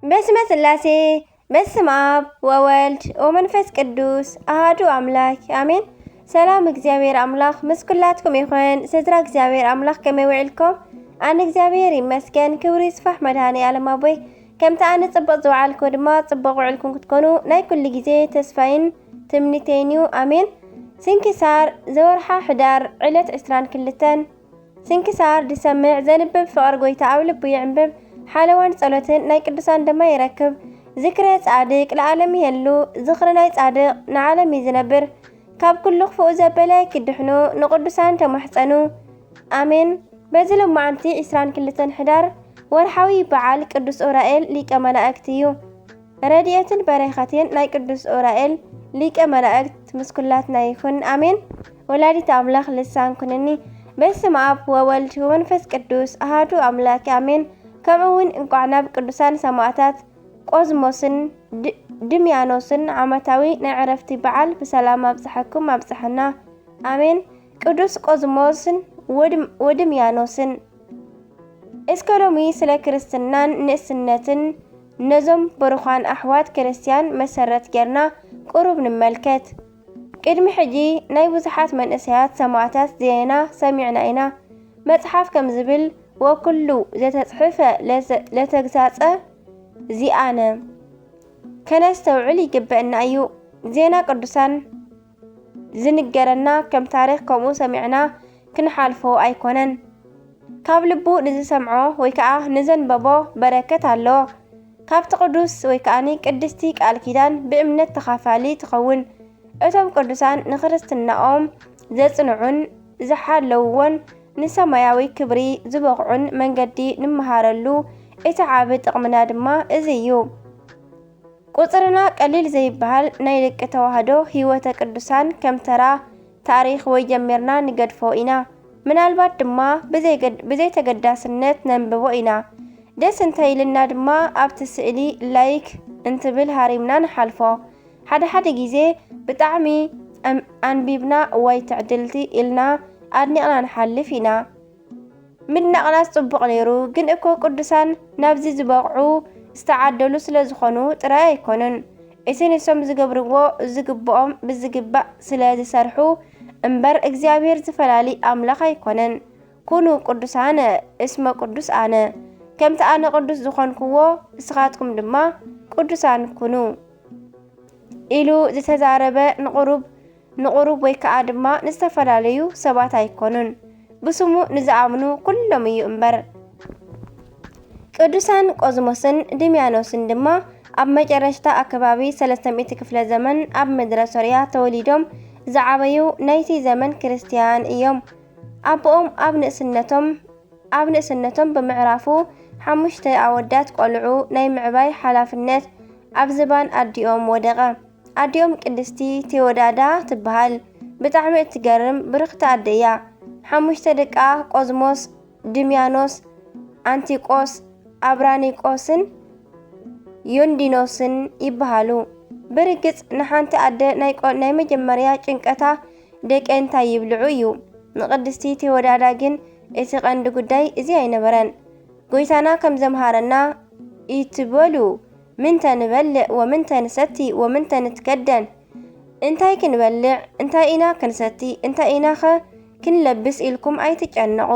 በስመ ስላሴ፣ በስመ ኣብ ወወልድ ወመንፈስ ቅዱስ ኣሃዱ ኣምላክ ኣሜን። ሰላም እግዚኣብሔር ኣምላኽ ምስ ኩላትኩም ይኹን። ስድራ እግዚኣብሔር ኣምላኽ ከመይ ውዕልኩም? ኣነ እግዚኣብሔር ይመስገን፣ ክብሪ ይስፋሕ መድኃኔ ዓለም ኣቦይ። ከምቲ ኣነ ጽቡቕ ዝወዓልኩ ድማ ጽቡቕ ውዕልኩም ክትኮኑ ናይ ኩሉ ግዜ ተስፋይን ትምኒተይን እዩ። ኣሜን። ስንክሳር ዘወርሓ ሕዳር ዕለት ዕስራን ክልተን። ስንክሳር ዝሰምዕ ዘንብብ ፍቕር ጎይታ ኣብ ልቡ ይዕንብብ። ሓለዋን ጸሎትን ናይ ቅዱሳን ድማ ይረክብ። ዝክረ ጻድቅ ለዓለም ይሄሉ። ዝኽሪ ናይ ጻድቅ ንዓለም እዩ ዝነብር። ካብ ኩሉ ክፉእ ዘበለ ክድሕኑ ንቅዱሳን ተማሕጸኑ። ኣሜን። በዚ ሎማዓንቲ ዕስራን ክልተን ሕዳር ወርሓዊ በዓል ቅዱስ ኡራኤል ሊቀ መላእክት እዩ። ረድኤትን በረኸትን ናይ ቅዱስ ኡራኤል ሊቀ መላእክት ምስ ኩላትና ይኹን። ኣሜን። ወላዲት ኣምላኽ ልሳን ኩንኒ። በስመ ኣብ ወወልድ ወመንፈስ ቅዱስ ኣሃዱ ኣምላክ ኣሜን። ከምኡ እውን እንቋዕ ናብ ቅዱሳን ሰማዕታት ቆዝሞስን ድ-፣ ድምያኖስን ዓመታዊ ናይ ዕረፍቲ በዓል ብሰላም ኣብጽሐኩም ኣብጽሐና። ኣሜን። ቅዱስ ቆዝሞስን ወድም-፣ ወድምያኖስን። እስከ ሎሚ ስለ ክርስትናን ንእስነትን ነዞም ብሩኻን ኣሕዋት ክርስትያን መሰረት ጌርና ቁሩብ ንመልከት። ቅድሚ ሕጂ ናይ ብዙሓት መንእሰያት ሰማዕታት ዜና ሰሚዕና ኢና። መጽሓፍ ከም ዝብል፣ "ወኩሉ ዘተጽሕፈ ለዘ-፣ ለተግሳጸ ዚኣነ" ከነስተውዕል ይግበእና እዩ። ዜና ቅዱሳን ዝንገረና ከም ታሪኽ ከምኡ ሰሚዕና ክንሓልፎ ኣይኮነን። ካብ ልቡ ንዝሰምዖ ወይ ከኣ ንዘንበቦ በረከት ኣለዎ። ካብቲ ቅዱስ ወይ ከኣ ቅድስቲ ቃል ኪዳን ብእምነት ተኻፋሊ ትኸውን። እቶም ቅዱሳን ንክርስትናኦም ዘጽንዑን ዝሓለውዎን ንሰማያዊ ክብሪ ዝበቕዑን መንገዲ ንመሃረሉ እቲ ዓቢ ጥቕምና ድማ እዚ እዩ። ቁጽርና ቀሊል ዘይበሃል ናይ ደቂ ተዋህዶ ህይወተ ቅዱሳን ከም ተራ ታሪኽ ወይ ጀሚርና ንገድፎ ኢና። ምናልባት ድማ ብዘይገድ-፣ ብዘይተገዳስነት ነንብቦ ኢና። ደስ እንተኢልና ድማ ኣብቲ ስእሊ ላይክ እንትብል ሃሪምና ንሓልፎ። ሓደ ሓደ ግዜ ብጣዕሚ ኣም-፣ ኣንቢብና እዋይ ትዕድልቲ ኢልና ኣድኒቕና ንሓልፍ ኢና። ምድናቕናስ ጽቡቕ ነይሩ፣ ግን እኮ ቅዱሳን ናብዚ ዝበቕዑ ዝተዓደሉ ስለ ዝኾኑ ጥራይ ኣይኮኑን። እቲ ንሶም ዝገብርዎ ዝግብኦም ብዝግባእ ስለ ዝሰርሑ እምበር እግዚኣብሔር ዝፈላሊ ኣምላኽ ኣይኮነን። ኩኑ ቅዱሳነ እስመ ቅዱስ ኣነ፣ ከምቲ ኣነ ቅዱስ ዝኾንክዎ እስኻትኩም ድማ ቅዱሳን ኩኑ። ኢሉ ዝተዛረበ ንቑሩብ፣ ንቑሩብ ወይ ከኣ ድማ ንዝተፈላለዩ ሰባት ኣይኮኑን፣ ብስሙ ንዝኣምኑ ኩሎም እዩ እምበር። ቅዱሳን ቆዝሞስን ድምያኖስን ድማ ኣብ መጨረሽታ ኣከባቢ ሰለስተ ሚእቲ ክፍለ ዘመን ኣብ ምድረ ሶርያ ተወሊዶም ዝዓበዩ ናይቲ ዘመን ክርስትያን እዮም። ኣቦኦም ኣብ ንእስነቶም ኣብ ንእስነቶም ብምዕራፉ፣ ሓሙሽተ ኣወዳት ቆልዑ ናይ ምዕባይ ሓላፍነት ኣብ ዝባን ኣዲኦም ወደቐ። ኣዲኦም ቅድስቲ ቴዎዳዳ ትበሃል። ብጣዕሚ እትገርም ብርኽቲ ኣደ እያ። ሓሙሽተ ደቃ ቆዝሞስ፣ ድምያኖስ፣ ኣንቲቆስ፣ ኣብራኒቆስን ዮንዲኖስን ይበሃሉ። ብርግጽ ንሓንቲ ኣደ ናይ ቆ-፣ ናይ መጀመርያ ጭንቀታ ደቀይ እንታይ ይብልዑ እዩ። ንቅድስቲ ቴዎዳዳ ግን እቲ ቀንዲ ጉዳይ እዚ ኣይነበረን። ጎይታና ከም ዘምሃረና፣ "ኢትበሉ ምንተ ንበልዕ ወምንተ ንሰቲ ወምንተ ንትከደን?" እንታይ ክንበልዕ፣ እንታይ ኢና ክንሰቲ፣ እንታይ ኢናኸ ክንለብስ ኢልኩም ኣይትጨነቑ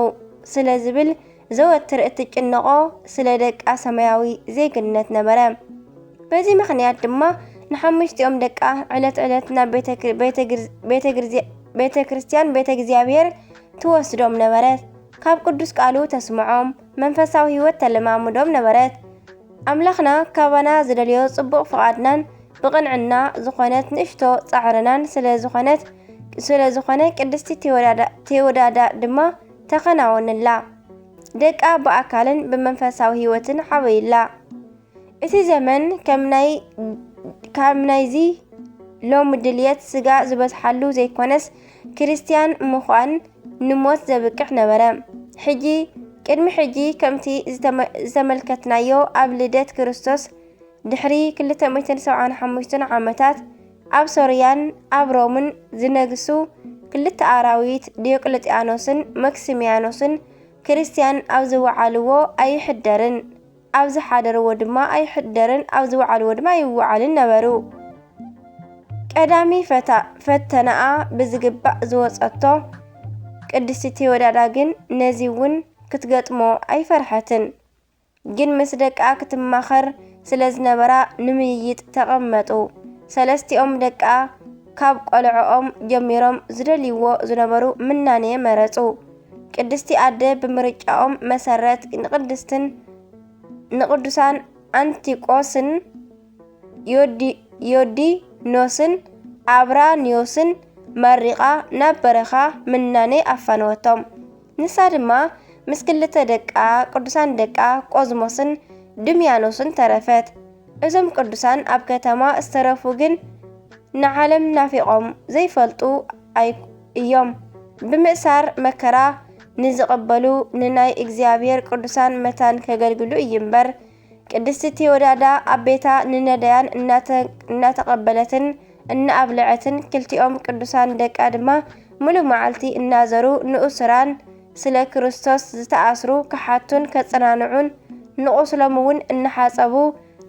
ስለ ዝብል ዘወትር እትጭነቖ ስለ ደቃ ሰማያዊ ዜግነት ነበረ። በዚ ምኽንያት ድማ ንሓሙሽቲኦም ደቃ ዕለት ዕለት ናብ ቤተ ክር-፣ ቤተ ግር-፣ ቤተ ግርዜ-፣ ቤተ ክርስቲያን ቤተ እግዚኣብሔር ትወስዶም ነበረት። ካብ ቅዱስ ቃሉ ተስምዖም፣ መንፈሳዊ ሕይወት ተለማምዶም ነበረት። ኣምላኽና ካባና ዝደልዮ ጽቡቕ ፍቓድናን ብቕንዕና ዝኾነት ንእሽቶ ጻዕርናን ስለ ዝኾነት፣ ስለ ዝኾነ ቅድስቲ ቴዎዳዳ-፣ ቴዎዳዳ ድማ ተኸናወንላ። ደቃ ብኣካልን ብመንፈሳዊ ሕይወትን ዓበዩላ። እቲ ዘመን ከም ናይ፣ ከም ናይዚ ሎም ድልየት ስጋ ዝበዝሓሉ ዘይኮነስ፣ ክርስትያን ምዃን ንሞት ዘብቅዕ ነበረ። ሕጂ፣ ቅድሚ ሕጂ ከምቲ ዝተመ-፣ ዝተመልከትናዮ ኣብ ልደት ክርስቶስ ድሕሪ ክልተ ሚእትን ሰብዓን ሓሙሽተን ዓመታት ኣብ ሶርያን ኣብ ሮምን ዝነግሱ ክልተ ኣራዊት ዲዮቅልጥያኖስን መክሲምያኖስን ክርስትያን ኣብ ዝወዓልዎ ኣይሕደርን። ኣብ ዝሓደርዎ ድማ ኣይሕደርን፣ ኣብ ዝወዓልዎ ድማ ኣይወዓልን ነበሩ። ቀዳሚ ፈታ-፣ ፈተናኣ ብዝግባእ ዝወጸቶ ቅድስቲ ቴዎዳዳ ግን ነዚ እውን ክትገጥሞ ኣይፈርሐትን። ግን ምስ ደቃ ክትማኸር ስለ ዝነበራ ንምይይጥ ተቐመጡ። ሰለስቲኦም ደቃ ካብ ቆልዕኦም ጀሚሮም ዝደልይዎ ዝነበሩ ምናኔ መረጹ። ቅድስቲ ኣደ ብምርጫኦም መሰረት ንቅድስትን ንቅዱሳን ኣንቲቆስን ዮዲ-፣ ዮዲኖስን ኣብራኒዮስን መሪቓ ናብ በረኻ ምናኔ ኣፋነወቶም። ንሳ ድማ ምስ ክልተ ደቃ፣ ቅዱሳን ደቃ ቆዝሞስን ድምያኖስን ተረፈት። እዞም ቅዱሳን ኣብ ከተማ ዝተረፉ ግን ንዓለም ናፊቖም ዘይፈልጡ ኣይ-፣ እዮም። ብምእሳር መከራ ንዝቕበሉ ንናይ እግዚኣብሔር ቅዱሳን መታን ከገልግሉ እዩ እምበር፣ ቅድስቲ ቴዎዳዳ ኣብ ቤታ ንነዳያን እናተ-፣ እናተቐበለትን እናኣብለዐትን፣ ክልቲኦም ቅዱሳን ደቃ ድማ ሙሉ መዓልቲ እናዘሩ ንእሱራን ስለ ክርስቶስ ዝተኣስሩ ክሓቱን ከጸናንዑን፣ ንቑስሎም እውን እናሓጸቡ፣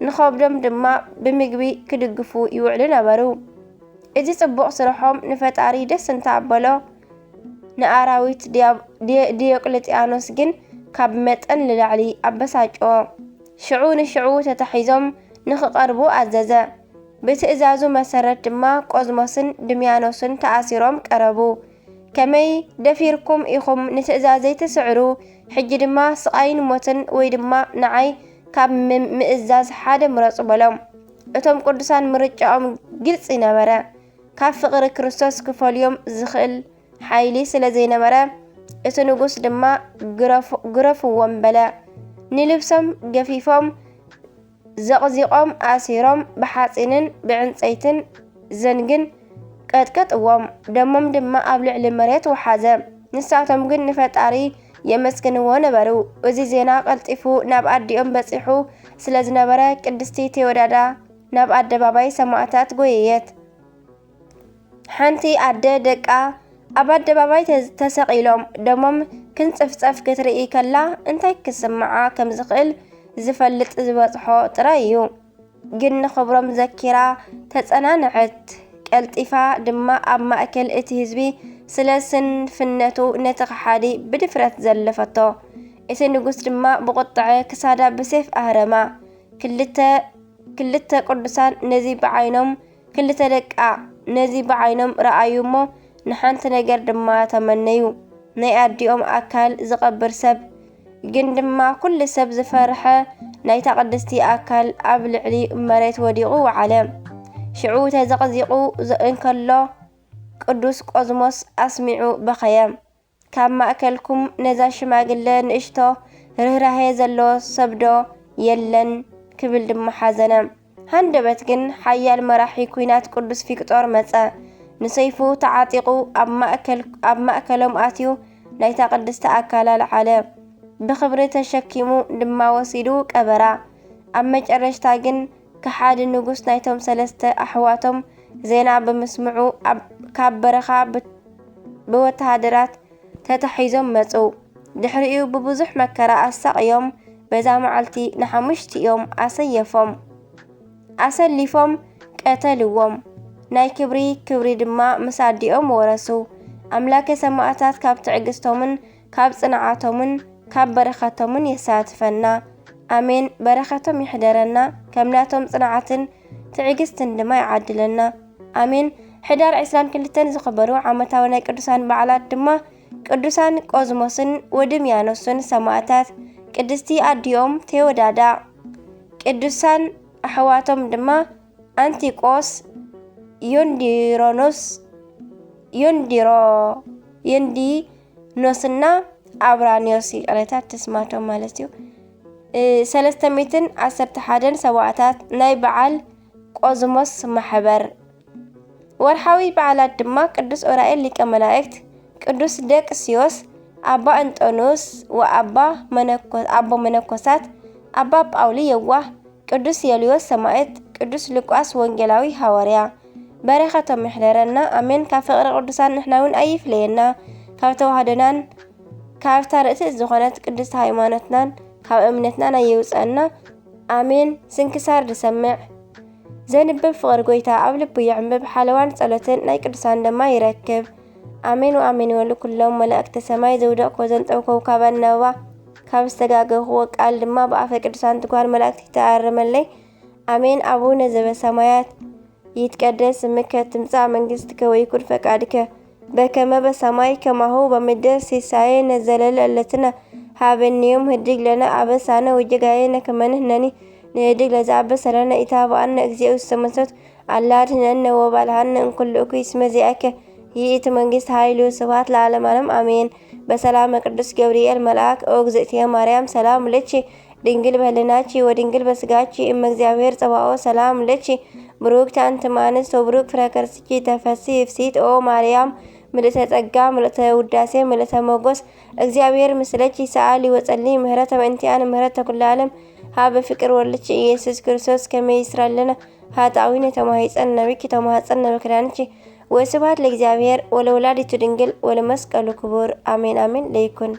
ንኸብዶም ድማ ብምግቢ ክድግፉ ይውዕሉ ነበሩ። እዚ ጽቡቕ ስርሖም ንፈጣሪ ደስ እንተ ኣበሎ፣ ንኣራዊት ዲያ-፣ ዲ-፣ ዲዮቅልጥያኖስ ግን ካብ መጠን ንላዕሊ ኣበሳጭዎ። ሽዑ ንሽዑ ተታሒዞም ንኽቐርቡ ኣዘዘ። ብትእዛዙ መሰረት ድማ ቆዝሞስን ድምያኖስን ተኣሲሮም ቀረቡ። ከመይ ደፊርኩም ኢኹም ንትእዛዘይ ትስዕሩ? ሕጂ ድማ ስቓይን ሞትን ወይ ድማ ንዓይ ካብ ም-፣ ምእዛዝ ሓደ ምረጹ በሎም። እቶም ቅዱሳን ምርጫኦም ግልጺ ነበረ። ካብ ፍቕሪ ክርስቶስ ክፈልዮም ዝኽእል ሓይሊ ስለ ዘይነበረ፣ እቲ ንጉስ ድማ ግረፉ-፣ ግረፍዎም በለ። ንልብሶም ገፊፎም ዘቕዚቖም ኣሲሮም ብሓጺንን ብዕንጸይትን ዘንግን ቀጥቀጥዎም፣ ደሞም ድማ ኣብ ልዕሊ መሬት ወሓዘ። ንሳቶም ግን ንፈጣሪ የመስግንዎ ነበሩ። እዚ ዜና ቀልጢፉ ናብ ኣዲኦም በጺሑ ስለ ዝነበረ፣ ቅድስቲ ቴዎዳዳ ናብ ኣደባባይ ሰማእታት ጎየየት። ሓንቲ ኣደ ደቃ ኣብ ኣደባባይ ተ-፣ ተሰቒሎም ደሞም ክንጽፍጸፍ ክትርኢ ከላ፣ እንታይ ክስምዓ ከም ዝኽእል ዝፈልጥ ዝበጽሖ ጥራይ እዩ። ግን ንኽብሮም ዘኪራ ተጸናንዐት። ቀልጢፋ ድማ ኣብ ማእከል እቲ ህዝቢ ስለ ስንፍነቱ ነቲ ከሓዲ ብድፍረት ዘለፈቶ። እቲ ንጉስ ድማ ብቑጥዐ ክሳዳ ብሴፍ ኣህረማ። ክልተ፣ ክልተ ቅዱሳን ነዚ ብዓይኖም፣ ክልተ ደቃ ነዚ ብዓይኖም ረኣዩ እሞ ንሓንቲ ነገር ድማ ተመነዩ። ናይ ኣዲኦም ኣካል ዝቐብር ሰብ። ግን ድማ ኩሉ ሰብ ዝፈርሐ ናይታ ቅድስቲ ኣካል ኣብ ልዕሊ መሬት ወዲቑ ወዓለ። ሽዑ ተዘቕዚቑ ዘ-፣ እንከሎ ቅዱስ ቆዝሞስ ኣስሚዑ በኸየ። ካብ ማእከልኩም ነዛ ሽማግለ ንእሽቶ ርህራሄ ዘለዎ ሰብዶ የለን? ክብል ድማ ሓዘነ። ሃንደበት ግን ሓያል መራሒ ኲናት ቅዱስ ፊቅጦር መጸ። ንሰይፉ ተዓጢቑ ኣብ ማእከል-፣ ኣብ ማእከሎም ኣትዩ ናይታ ቅድስቲ ኣካል ኣልዓለ። ብኽብሪ ተሸኪሙ ድማ ወሲዱ ቀበራ። ኣብ መጨረሽታ ግን ከሓዲ ንጉስ ናይቶም ሰለስተ ኣሕዋቶም ዜና ብምስምዑ ኣብ-፣ ካብ በረኻ ብ-፣ ብወተሃደራት ተታሒዞም መጹ። ድሕሪኡ ብብዙሕ መከራ ኣሳቕዮም፣ በዛ መዓልቲ ንሓሙሽቲኦም ኣሰየፎም። ኣሰሊፎም ቀተልዎም። ናይ ክብሪ ክብሪ ድማ ምስ ኣዲኦም ወረሱ። ኣምላከ ሰማእታት ካብ ትዕግስቶምን ካብ ጽንዓቶምን ካብ በረኸቶምን የሳትፈና። ኣሜን። በረኸቶም ይሕደረና፣ ከም ናቶም ጽንዓትን ትዕግስትን ድማ ይዓድለና። ኣሜን። ሕዳር ዕስራን ክልተን ዝኽበሩ ዓመታዊ ናይ ቅዱሳን በዓላት ድማ ቅዱሳን ቆዝሞስን ወድምያኖስን ሰማእታት፣ ቅድስቲ ኣዲኦም ቴዎዳዳ፣ ቅዱሳን ኣሕዋቶም ድማ ኣንቲቆስ፣ ዮንዲሮኖስ፣ ዮንዲሮ-፣ ዮንዲኖስና ኣብራኒዮስ፣ ይቕሬታ፣ ተስማቶም ማለት እዩ። እ፣ ሰለስተ ሚእትን ዓሰርተ ሓደን ሰማእታት ናይ በዓል ቆዝሞስ ማሕበር። ወርሓዊ በዓላት ድማ ቅዱስ ኡራኤል ሊቀ መላእክት፣ ቅዱስ ደቅስዮስ፣ ኣባ እንጦንዮስ ወኣባ መነኮ-፣ ኣቦ መነኮሳት፣ ኣባ ጳውሊ የዋህ፣ ቅዱስ ዮልዮስ ሰማዕት፣ ቅዱስ ሉቃስ ወንጌላዊ ሃዋርያ። በረኸቶም ይሕደረና፣ ኣሜን። ካብ ፍቕሪ ቅዱሳን ንሕና እውን ኣይፍለየና። ካብ ተዋህዶናን ካብታ ርእሲ ዝኾነት ቅድስቲ ሃይማኖትናን ካብ እምነትና ናይ የውፀና። ኣሜን። ስንክሳር ዝሰምዕ ዘንብብ ፍቕሪ ጎይታ ኣብ ልቡ የዕምብ፣ ሓለዋን ጸሎትን ናይ ቅዱሳን ድማ ይረክብ። ኣሜን ወኣሜን ይበሉ ኩሎም መላእክተ ሰማይ፣ ዘውደቕኮ ዘንጠብኮ ከውካበ ኣነባ፣ ካብ ዝተጋገኹዎ ቃል ድማ ብኣፈ ቅዱሳን ትጓል መላእክት ይተኣረመለይ። ኣሜን። ኣቡነ ዘበሰማያት ይትቀደስ ስምከ፣ ትምጻእ መንግስትከ፣ ወይኩን ፈቃድከ በከመ በሰማይ ከማሁ በምድር። ሲሳየነ ዘለለ ዕለትነ ሀበነ ዮም፣ ህድግ ለነ አበሳነ ወጌጋየነ ከመ ንሕነኒ ንህድግ ለዘአበሰ ለነ። ኢታብአነ እግዚኦ ውስተ መንሱት፣ አላ አድህነነ ወባልሐነ እምኩሉ እኩይ። እስመ ዚአከ ይእቲ መንግስት፣ ኃይል ወስብሐት ለዓለመ ዓለም፣ አሜን። በሰላመ ቅዱስ ገብርኤል መልአክ፣ ኦ እግዝእትየ ማርያም፣ ሰላም ለኪ፣ ድንግል በህልናኪ ወድንግል በስጋኪ፣ እመ እግዚአብሔር ጸባኦት፣ ሰላም ለኪ፣ ብሩክቲ አንቲ እም አንስት ወብሩክ ፍሬ ከርስኪ፣ ተፈሲ ፍሲት ኦ ማርያም፣ ምልእተ ጸጋ፣ ምልእተ ውዳሴ፣ ምልእተ ሞጎስ፣ እግዚአብሔር ምስለኪ፣ ሰአሊ ወጸሊ ምህረተ ምእንቲአነ ምህረተ ኩሉ ዓለም፣ ሀበ ፍቅር ወልድኪ ኢየሱስ ክርስቶስ ከመ ይስረለነ ኃጣዊነ። ተማሂጸን ነቢኪ፣ ተማህጸን ነቢ ክዳንኪ። ወስብሐት ለእግዚአብሔር ወለወላዲቱ ድንግል ወለመስቀሉ ክቡር። አሜን አሜን ለይኩን።